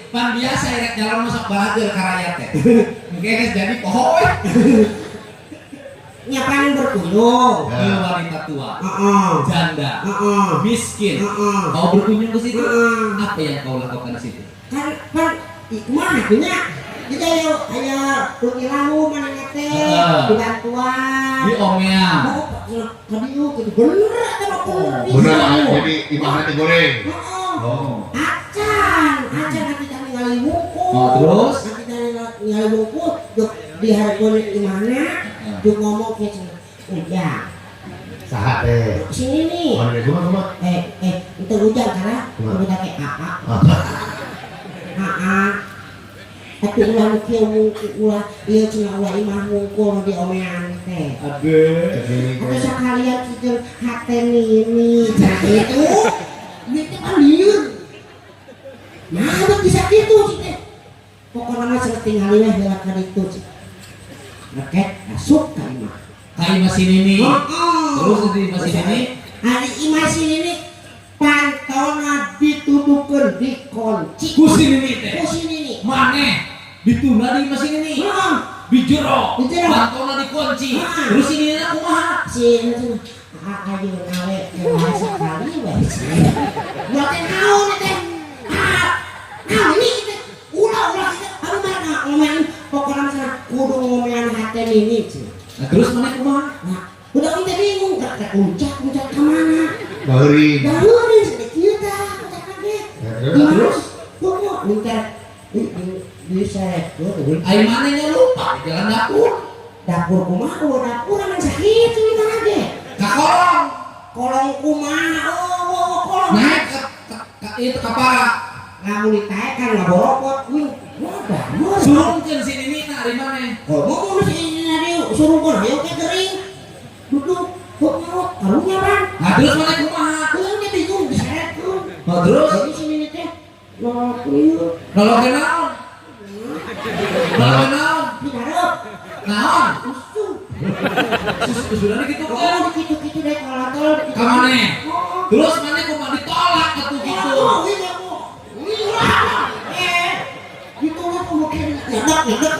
Pan biasa erek jalan masuk balageur ka rakyat teh. Mungkin geus jadi poho we. Nya pan berkunjung. Ke wanita tua, janda, miskin. Kau berkunjung ke situ? Heeh. Apa yang kau lakukan di situ? Kan pan kumaha atuh nya? Jadi aya aya rugi lahu manehna teh dibantuan. Di omean. Oh, kadieu kitu bener eta mah, bener pisan. Bener, jadi imahna teh goreng. Heeh. Oh. Acan, acan nanti kami ningali wungkul. Oh, terus? Nanti kami ningali wungkul, duk di hareupeun imahna, duk ngomong kieu cenah. Ujang, Saha teh? Sini nih. Mana kumaha kumaha? Eh, eh, itu ujang karena Kumaha? udah kayak AA. AA. Tapi ulah nu kieu wungkul, ulah ieu cenah, ulah imah wungkul di omean teh. Aduh. Cek Atau sekalian kieu hate nini, nah itu. Itu kan lieur. Nah, bet bisa gitu sih teh. Pokoknya mah cenah tingali we heula ka ditu cik. Reket masuk ka imah. Ka imah si Nini. Heeh. Terus di imah si Nini? Ari imah si Nini pantona ditudukeun, dikunci. Ku si Nini teh. Ku si Nini. Maneh ditunda di imah si Nini. Heeh. Di jero. Di jero. Pantona dikunci. Heeh. Terus si Nini kumaha? Si Nini cenah, "Ah, ayeuna we kumaha sakali we." Buat teh naon teh? Ah, naon ini teh? Ulah ulah teh. Anu mah ngomean pokokna mah cenah kudu ngomean hate Nini cenah. Nah, terus maneh kumaha? Nah, udah kita bingung, rek uncat uncat ke mana? Baheuring. Baheureun sedih kieu tah, uncat ge. Ya, terus? Gimana? Terus? Tunggu, minta di diseretkeun. Ai manehnya lupa di jalan dapur. Dapur kumaha? Oh, dapur emang sakitu di mana ge? Ka kolong. Kolong kumaha? Oh, oh, oh, kolong. Naik ke itu ka para. Lamun ditaek kan ngaborokot kuing. Wah, damur. Surungkeun si Nini na ari maneh. Oh, mau si ini nadi surungkeun hayo ke gering. Duduk, kok nyaut karunya ban. Nah, terus maneh kumaha? Kuing teh bingung diseretkeun. Nah, terus Jadi si Nini teh nolak ieu. Nolokeun naon? Nolokeun naon? Di hareup. Naon? Susu. Susunan gitu Oh, kan. gitu-gitu deh kalau tol. Ka maneh. Oh. Terus maneh kumaha ditolak atuh gitu. Oh, iya, Bu. Iya. Eh, ditolak mungkin nyedek nyedek.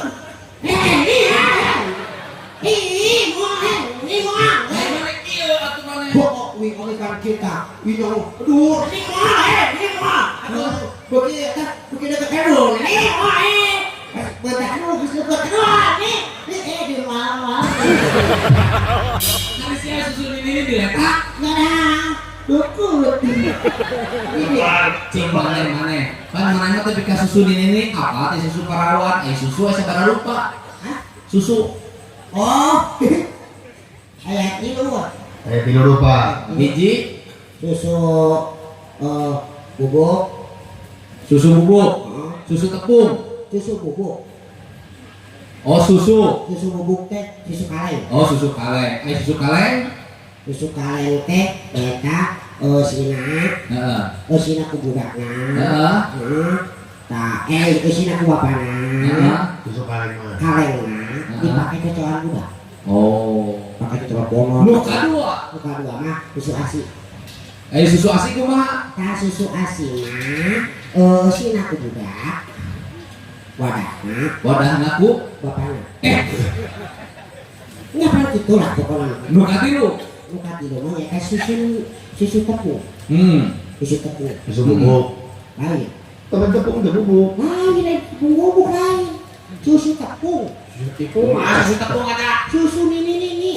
Eh, iya. Ih, mau, eh, ini mau. Ai maneh kieu atuh maneh. Pokok wing oge kan kita. Wing aduh, ini mau, eh, ini mau. Aduh, bagi eta, bagi dekat aduh, ini mau, eh. Betah nu geus leukeut. Aduh, ini eh di mana? Ari sia susu Nini diletak. Nggak dukut. Ini Cing maneh maneh. Pan maneh mah teh ka susu Nini apa teh susu parawan, eh susu asa sabaraha rupa. Hah? Susu. Oh. Aya tilu. Aya tilu rupa. Hiji Susu eh bubuk, susu bubuk, heeh, susu tepung. Susu bubuk. Oh, susu. Susu bubuk teh susu kaleng. Oh, susu kaleng. Eh, susu kaleng? Susu kaleng teh eta eusina, eusina ku budakna. Heeh. Tah, eh eusina ku bapana. Susu kaleng mah. Kalengna dipake cocokan budak. Oh. Pakai cocokan bono. Nu kadua. Nu kadua mah susu ASI. Eh, susu ASI kumaha? Tah, susu ASI mah eusina ku budak. Wadahna Wadahna ku bapana. Eh, Nya pan kitu lah pokona. Nu katilu. Nu katilu mah nyaeta susu susu tepung. Susu tepung. Susu bubuk. Lain. Temen tepung udah bubuk. Lain, lain tepung bubuk lain. Susu tepung. Kumaha susu tepung ada? Susu nini nini.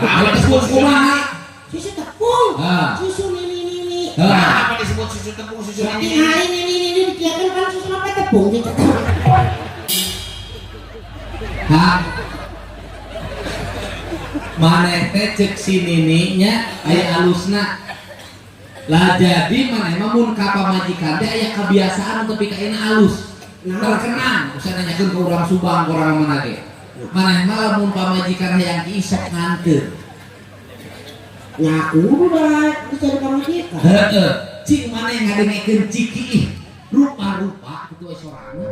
Ah, tepung kumaha? Susu tepung. Ah. Susu nini nini. Ah. Apa disebut susu tepung susu ini? Tingali nini nini dikiakeun kan susu apa tepung gitu. Hah? Maneh teh cek si nininya aya alusna. Lah, jadi maneh mah mun ka pamajikan teh aya kebiasaan untuk pikaina alus. Nah. Terkenang, usah nanyakeun ke urang Subang, ke urang mana ge. Maneh mah lamun pamajikan hayang kieu sok nganteur. Nya kudu dah bisa di pamajikan. Heeh. Cing maneh ngadengekeun ciki ih. Rupa-rupa kitu we sorana.